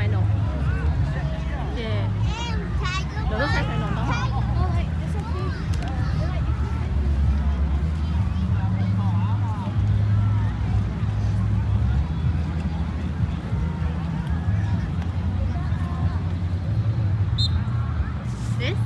Ces lawv lub saib saiv no ntau. This?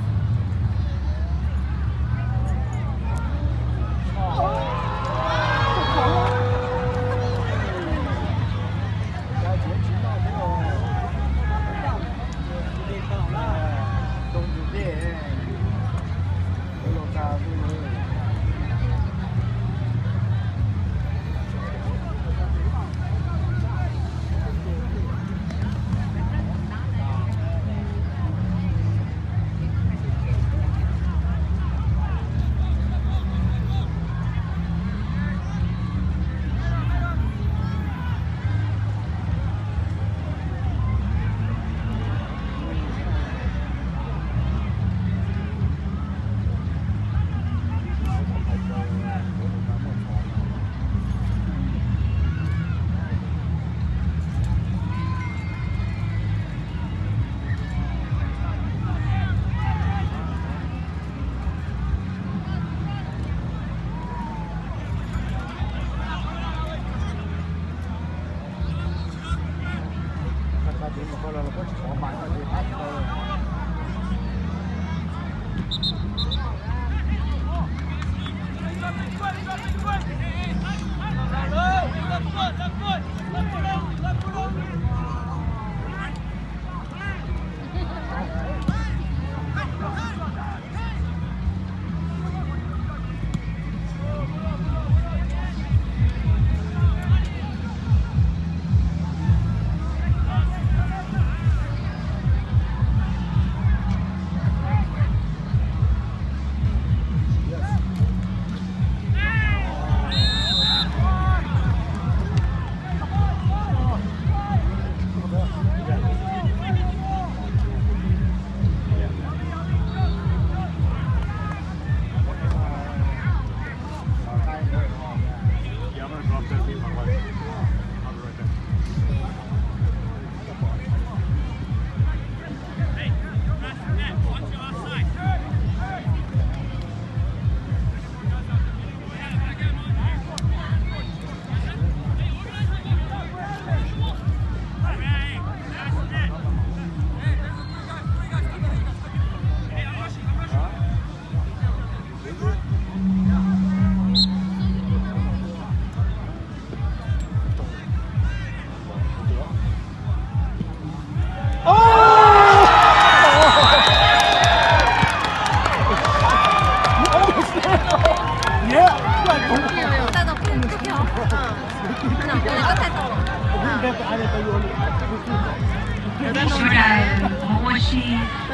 Sawv daws mus ua si,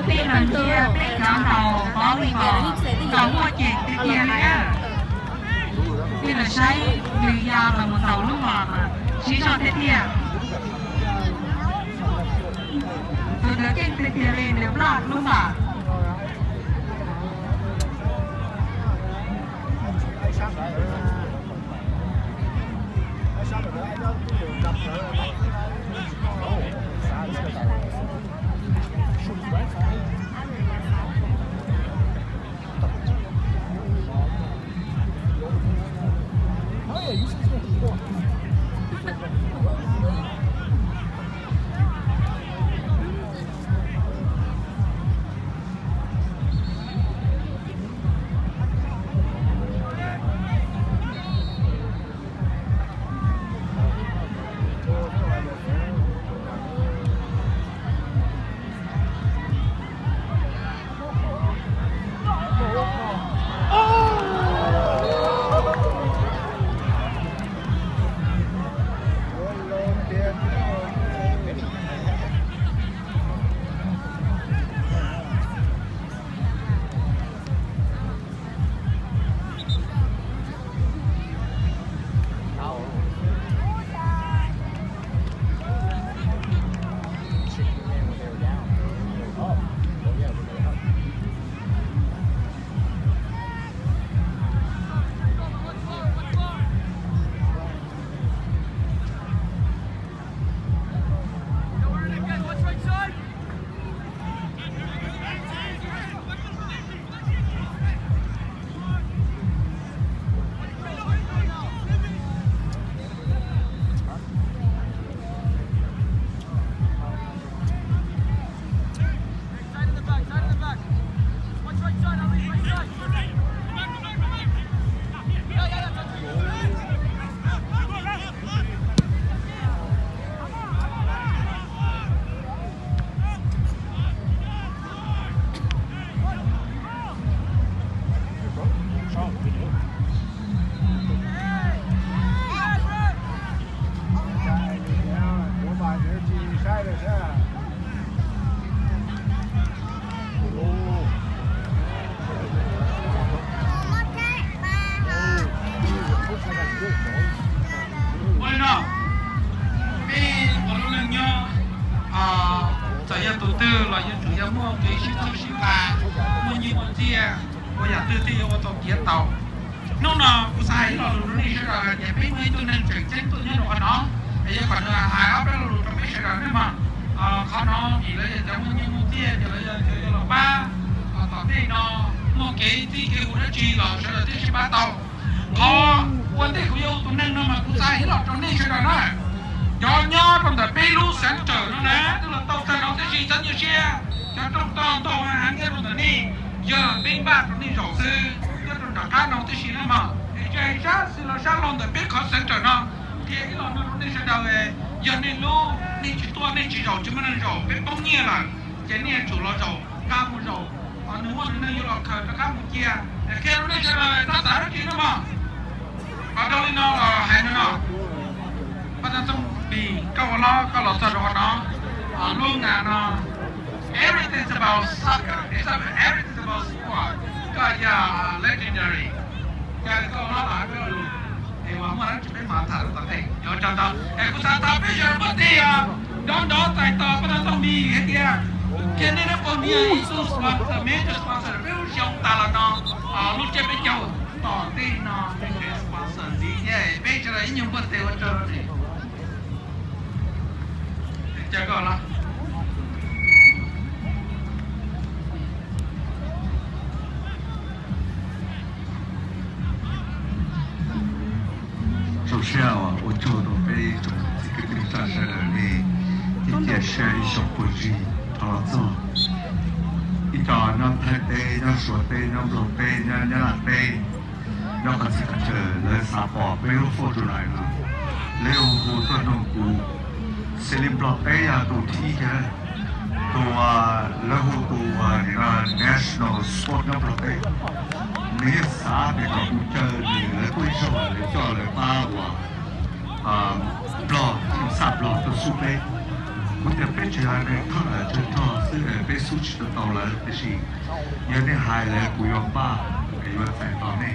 peb los ntsia peb cov ntaus volleyball tau muaj ceem tiag tiag li na. Peb los saib nws ya los mus ntaus lub mas siv zog tiag tiag. Tus ntawd keej tiag tiag li, nws nplaj lub mas. twg los yuav tsum yog muaj kev sib txhawb sib pab, muaj nyiaj muaj txiaj, ua yam twg thiaj yuav ua tau tiav tau. Hnub no kuv xav hais ib lo lus rau nej sawv daws hais tias peb muaj ib tug neeg tseem ceeb tuaj nyob rau qhov no, es yog kom nws hais ob peb lo lus rau peb sawv daws ne mog. Qhov no vim lawv yog cov muaj nyiaj muaj txiaj ces lawv yog cov yuav los pab. Tom ntej no muaj kev txij kev hu dab tsi los sawv daws thiaj sib pab tau. Qhov ua ntej kuv yuav hu tus neeg no mas kuv xav hais ib lo rau nej sawv daws na. Cov nyob rau ntawm peb lub xeev rawm no na, twb los tau tag no tib si cov nyuaj siab, cov rooj toj ntog heev nyob rau ntawm nej, yog peb npaj rau nej zaum xwb nyob rau nram qab no tib si na mog. Es tsis hais sab xis los sab laug ntawm peb qhov xeev rawm no, qhia ib lo no rau nej sawv daws, yog nej lub nej tsis tuaj nej tsis zaum tsis muaj neeg zaum peb poob nyiaj lawm, ces nej yuav tsum los zaum nqa mus zaum, nws muaj nws neeg yuav los khaws rov qab mus cia. Es qhia rau nej sawv daws txhob xav dab tsi na mog. Qhov dhau li no los hais no no, Paj Tag Tooj Pis, koj ua hlob koj los txog rau qhov no, lub nga no, everything's about soccer, it's about, everything's about sport, koj yog legendary. Cas koj ua hlob los hais peb lo lus, es uas muaj dab tsi peb mam tham rau tom ntej, yuav ua tsaug ntau. Es kuv xav thov peb sawv daws npuaj teg os, nrov nrov txais tos Paj Tag Tooj Pis hais tias, cia nej nab pog niag ib tug sponsor, major sponsor peb lub xyoo tas los no, lub tsiab peb caug, tom ntej no nws yog sponsor ntxiv thiab, peb sawv daws ib nyuag npuaj teg ua tsaug rau nws. Cas koj los Zoo siab uas ua tsaug rau peb tsoom txiv kwv tij neej tsa sawv daws nej thiaj cia siab ib xyoos puag zig rov los txog. Ib co nyob Thaib teb, nyob Suav teb, nyob Nplog teb, nyob Nyab Laj teb, nyob qhov txhia qhov chaw lawv xav pom peb lub Fourth of July no, lawv hu hu tuaj nug kuv. Xws li Nplog teb yog tus thib kiag, tus uas lawv hu tus uas national sport nyob Nplog teb, nws yeej xav tias kom kuv caw nws, lawv tuaj ib zaug lawv coj lawv pab uas Nplog, tib xab Nplog tuaj xub peb. Kuv tias peb tseem yog neeg thoj lawm tsawg rog xwb, peb xub tsis tau tau lawv, tiam sis yog nej hais lawm kuv yuav npaj, yuav txais tos nej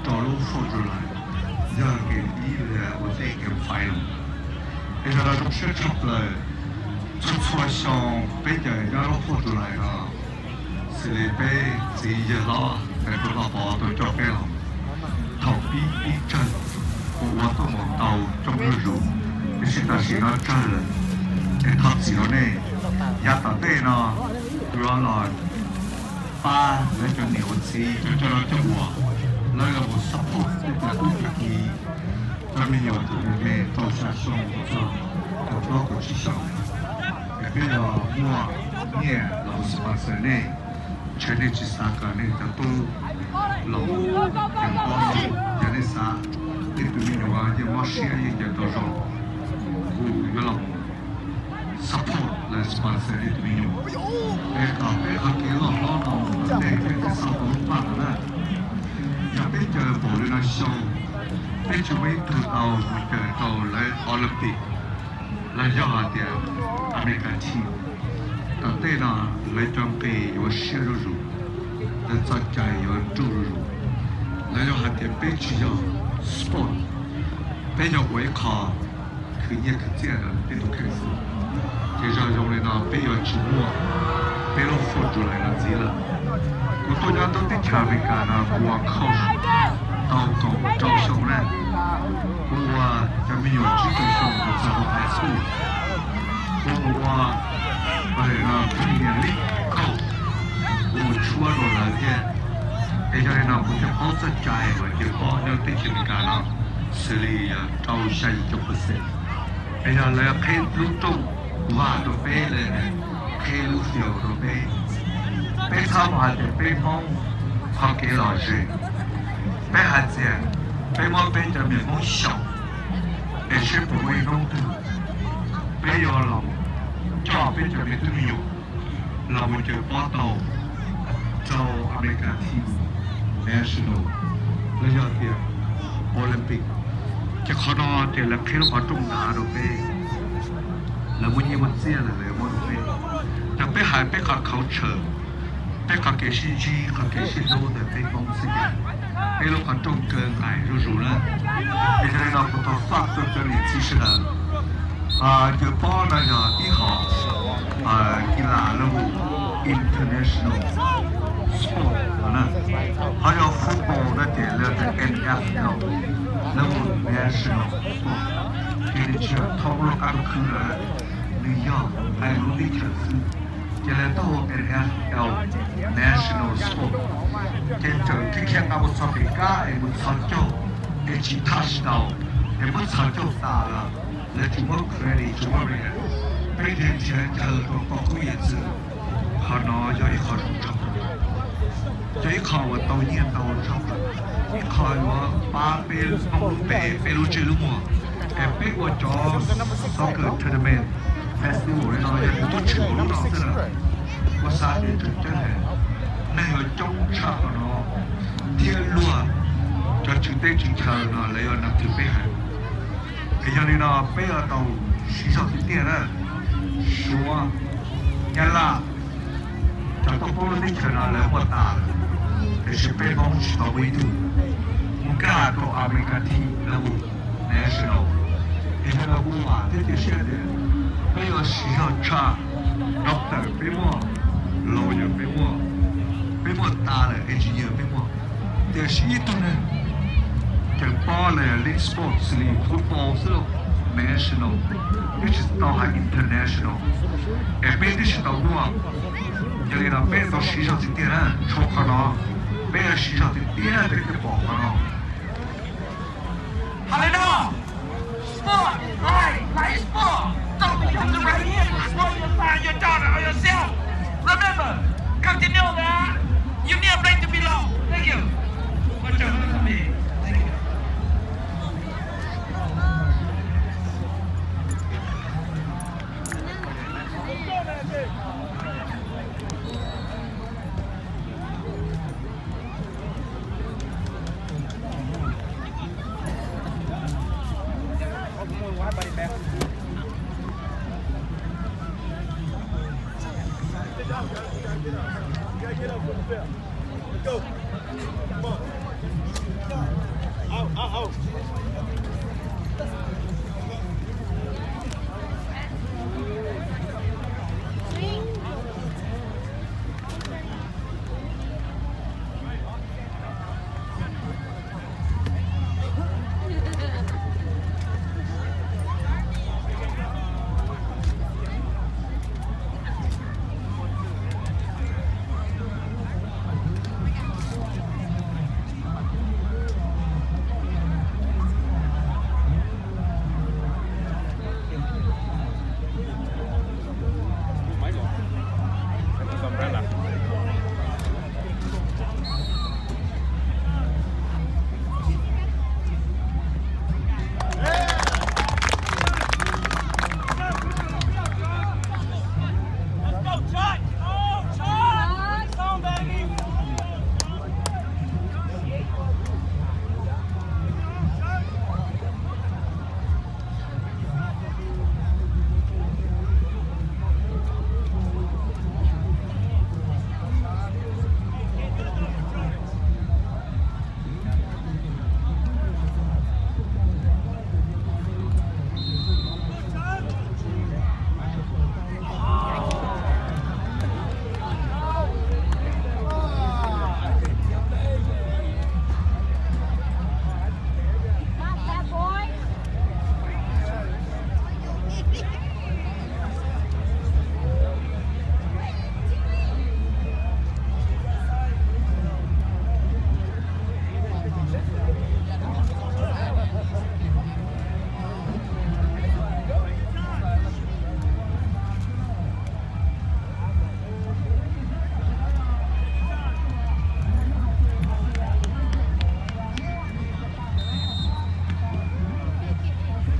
rau lub Fourth of July, yog game ib los yog ua tej game five los. Es sawv daws zoo siab tshaj plaws, txhua txhua xyoo peb caw nyob lub Fourth of July no, xws li peb txiv yawg hlob Tais Tuam Vaj Pov tau coj peb los, thaum pib ib tsawg kuj ua tuaj mus tau coob zuj zus, tiam sis tam sim no tsawg lawm, es thov txim rau nej. Yav tom ntej no kuv yuav los pab lawv cov niam ua txiv, cov coj noj coj ua, lawv los mus support tej tub tej ki, cov me nyuam thaum me me rau xya xyoo mus txog kaum plaub kaum tsib xyoo, es peb yuav muaj nyiaj los mus sponsor nej. Ntshe nej tsis xav kom nej cov tub los mus ncaws pob xwb, yog nej xav nej tus me nyuam yeej mob siab yeej ncaws tau zoo, kuv yuav los mus support los sponsor nej tus me nyuam, es kom peb qhov kev loj hlob no mus tom ntej peb thiaj xauj tau lub paj no na. Yog peb caw npaum li no xyoo, peb tsis muaj ib tug tau mus caw tau lawv Olympic los yog hais tias America team. Tom ntej no lawv cov nqi yuav siab zuj zus, lawv txoj cai yuav nruj zuj zus. Los yog hais tias peb tsis yog sport, peb yog ua ib qho khwv nyiaj khwv txiaj rau peb tus kheej xwb, ces zoo zoo li no peb yuav tsis muaj peb lub Fourth of July no ntxiv lawm. Kuv tuaj nyob teb chaws Amelikas no kuv ua coach tau kaum rau xyoo na. Kuv ua cov me nyuam tsib rau xyoo mus txog rau high school. Kuv ua Premier League coach, kuv mus tshuab rau lawv thiab. Es yog li no kuv thiaj paub txoj cai uas yawg pob nyob teb chaws Amelikas no xws li rau xya yim caum percent. Es yog lawv qheb lub rooj vag rau peb, lawv qheb lub field rau peb, peb txhob mus hais tias peb Hmoob qhov kev lom zem, peb hais tias peb muab peb cov me Hmoob xyaum, es seb puas muaj ib hnub twg peb yuav los coj peb cov me tub me nyuam los mus caws pob tau rau America team, national, los yog tias Olympic. Ces qhov no ces lawv qhib lub qhov rooj nrad rau peb, lawv muaj nyiaj muaj txiaj lawm lawv muab rau peb. Yog peb hais peb qhov culture, peb qhov kev sib ntsib qhov kev sib hlub ntawm peb Hmoob xwb ces peb lub qhov rooj kawg nqaim zuj zus na. Es yog li no kuv thov faj rau cov niam txiv sawv daws, caws pob no yog ib qho kis las lawv national sport no na. Ho yog football no ces lawv tias N F L, lawv hu national sport. Ces nws tsis yog thoob lub qab khwb lawm, nws yog hais lub teb chaws xwb. Ces lawv tuaj hu N F L, national sport. Ces txawm khiav khiav nqa mus txog pem kab es mus txhos caug, es tsis touchdown, es muab txhos caug tas lawm, lawv tsis muab credit, tsis muab recognize. Peb nrhiav nrhiav chaw rau kom kub yam ntxwv. Qhov no yog ib qho zoo tshaj plaws, yog ib qho uas tau nyiaj tau tshaj plaws, ib qho yuav pab peb Hmoob lub npe, peb lub ntsej lub muag, es peb ua cov soccer tournament festival li no yog nws tuaj tshwm hauv lub no xwb na, ua xav tias tseem ceeb heev, neeg yuav coob tshaj qhov no, thiab luag cov tswv teb tswv chaw no lawv yuav nam thwm peb heev. Es yog li no peb yuav tau siv zog tiag tiag na. Suav, Nyab Laj, cov tuaj paub lub teb chaws no lawv muaj tas lawm, tiam sis peb Hmoob tsis tau muaj ib tug mus nkag rau America team lawv hu national. Es yog li no kuv vam thiab cia siab tias peb yuav siv zog tshaj. Doctor peb muaj, lawyer peb muaj, peb muaj tas lawm, engineer peb muaj, tiam sis ib tug neeg tseem paub lawm li sports li football xwb lauj, national, twb tsis tau hais international, es peb twb tsis tau muaj. Yog li no peb tau siv zog tiag tiag na, tshuav qhov no, peb yuav siv zog tiag tiag peb thiaj pom qhov no. Hais li no, sport, life, life sport. Don't become the right here to spoil your son, your daughter, or yourself. Remember, continue that. You need a place to belong. Thank you. Ua tsaug ntau ntau. Thank you.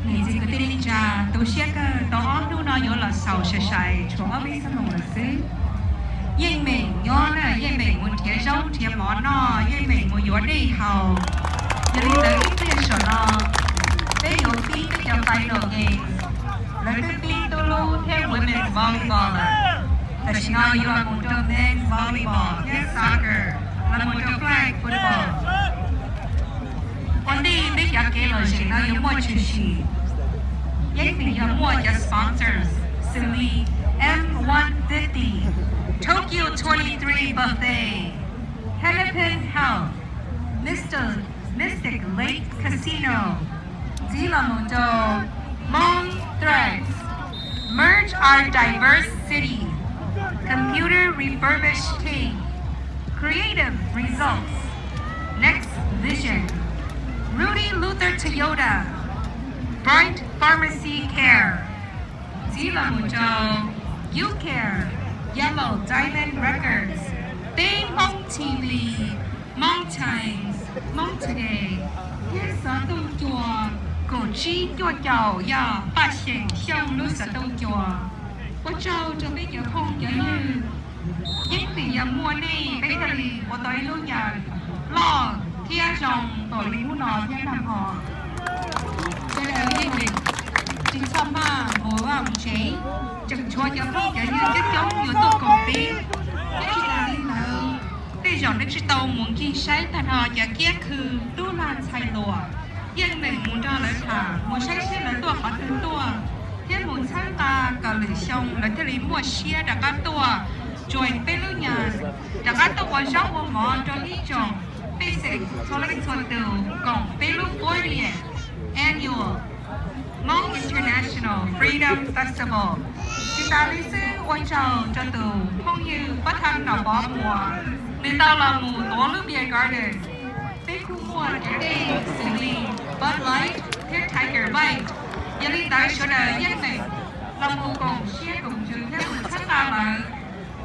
Niam txiv kwv tij neej tsa, tu siab kawg, tau ob hnub no yuav los xaus sai sai tshuav ob peb xab moos lawm xwb. Yeej meem nyob na, yeej meem mus nrhiav zaub nrhiav mov noj, yeej meem mus yuav dej haus. Yog li ntawd ib pliag saum no peb yuav pib peb cov final games. Lawv twb pib tub lub thiab women's volleyball lawm. Tam sim no yuav los mus rau men's volleyball thiab soccer, los mus rau flag football. Ua ntej peb cov kev lom zem no yuav muaj tshwm sim, yeej meem yog muaj cov sponsors, Xeem Lee, M one fifty, Tokyo twenty-three Buffet, Hennepin Health, Mystic, Mystic Lake Casino. Ntxiv los mus rau Hmong Threads, Merge Our Diverse City, Computer Refurbish Team, Creative Results, Next Vision, Rudy Luther Toyota, Bright Pharmacy Care. Ntxiv los mus rau Youth Care, Yellow Diamond Records, Peb Hmoob T V, Hmong Times, Hmong Today, thiab xov tooj cua kaum tsib cuaj caum yog Paj Xyeem Xyooj lub xov tooj cua. Ua tsaug rau peb cov phooj cov ywg. Yeej vim yog muaj nej peb thiaj li ua tau ib lub nyam loj thiab zoo npaum li hnub no thiab nag hmo. Sawv daws yeej tsis txhob maj mus vaj mus tsev, tseem tshuav cov phooj cov ywg coob coob yuav tuaj koom peb. Thiab tsis tas li ntawd, tej zaum nej tsis tau mus ncig saib tag nrho cov kiab khw tub lag ntxhais hluas, yeej meem mus nrog lawv tham, mus saib seb lawv tuaj qhov twg tuaj, thiab mus txhawb nqa kom lwm xyoo lawv thiaj li muaj siab rov qab tuaj join peb lub nyam, rov qab tuaj ua zaub ua mov rau ib tsoom pej xeem txhua leej txhua tus koom peb lub fortieth Annual Hmong International Freedom Festival. Tsis tas li xwb, ua tsaug rau tus phooj ywg Pab Thaj Nom Pov Muas, nws tau los mus tuav lub Beer Garden. Peb kuj muaj cov dej Xeem Lee, Bud Light thiab Tiger Bite. Yog li ntawd sawv daws yeej meem los mus koom siab koom ntsws thiab mus txhawb nqa lawv.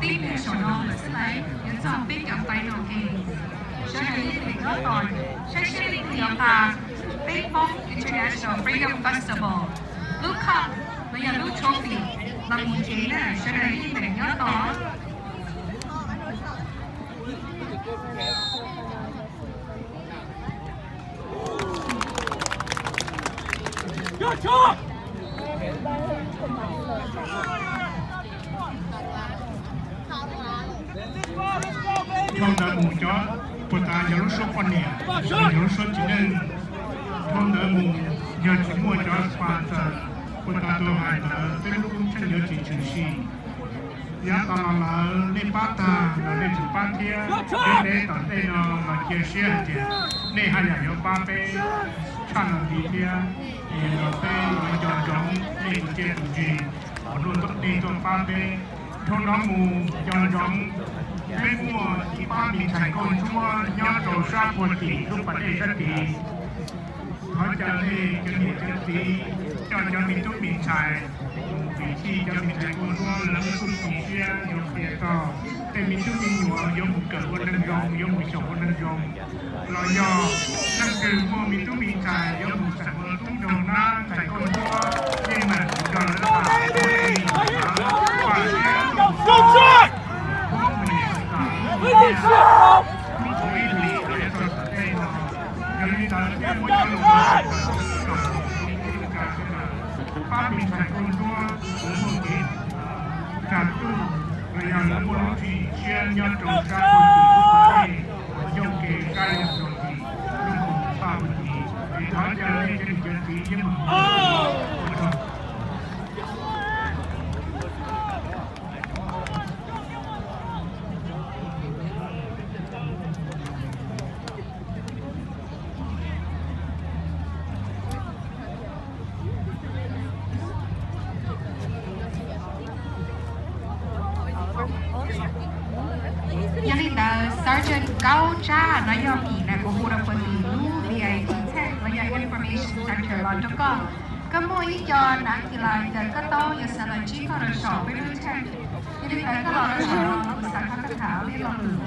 Tib pliag saum no lawm xwb lauj, yuav txog peb cov final game. Sawv daws yeej meem nyob tos saib seb leej twg yuav nqa peb Hmoob International Freedom Festival lub cup los yog lub trophy los mus tsev na, sawv daws yeej meem nyob tos. Dhau ntawd mus cov puas tas yog lub suab poj niam, yog lub suab txiv neej. Dhau ntawd mus yog tsis muaj cov sponsor, puas tas tus hais ntawd peb lub koob tsheej yuav tsis tshwm sim. Yav tas los lawm nej pab tag los nej tseem pab thiab. Peb neb tom ntej no los cia siab hais tias nej haj yam yuav pab peb tshaj no ntxiv thiab. Es los peb yuav nco ntsoov nej tus txiaj tus ntsig uas luaj tuaj nej tuaj pab peb. Dhau no mus nco ntsoov peb muaj ib pab me ntxhais nkauj ntsuab nyob rau sab puag tim lub pas dej sab tid. Thov caw nej cov niam cov txiv coj cov me tub me ntxhais mus vim txhij cov me ntxhais nkauj ntsuab lawv kuj tu siab yuav qhia txog tej me tub me nyuam yuav mus kawm ua neeg zoo, yuav mus xyaum ua neeg zoo. Los yog leej twg muaj me tub me ntxhais yuav mus xeem ua tub nraug nab ntxhais nkauj ntsuab, yeej meem mus nrog lawv tham, ua siab, ib hlis rau tom ntej no. Yog li ntawd thiaj muab cov lus no tawm rau pab me ntxhais nkauj ntsuab uas muaj kev tsa tuj los yog lawv muaj lub tswv yim tshiab nyob rau sab puag tim lub pas dej uas ncauj ke sab yog rau tim lub nroog Paj Huj Ci. Es thov caw nej cov niam cov txiv yeej meem ua tsaug. Yog li ntawd Sergeant Kaub Tsab no yog phim na kuv hu rau puag tim lub V I P tent los yog Information Center los rau koj. Koj muaj ib co nav ki las ntawm koj taub yuav xav los ntsib koj rau saum peb lub tent. Yog li ntawd koj los rau saum no kuv xav koj tham ib lo lus.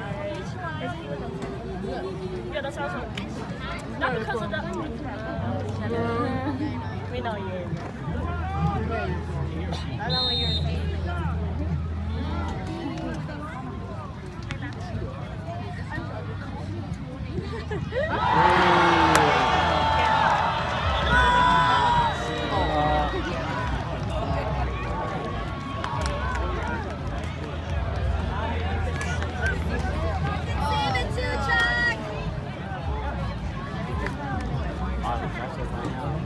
Wow, that's a line out.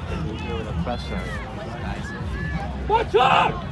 Can you feel the pressure? Pov tseg!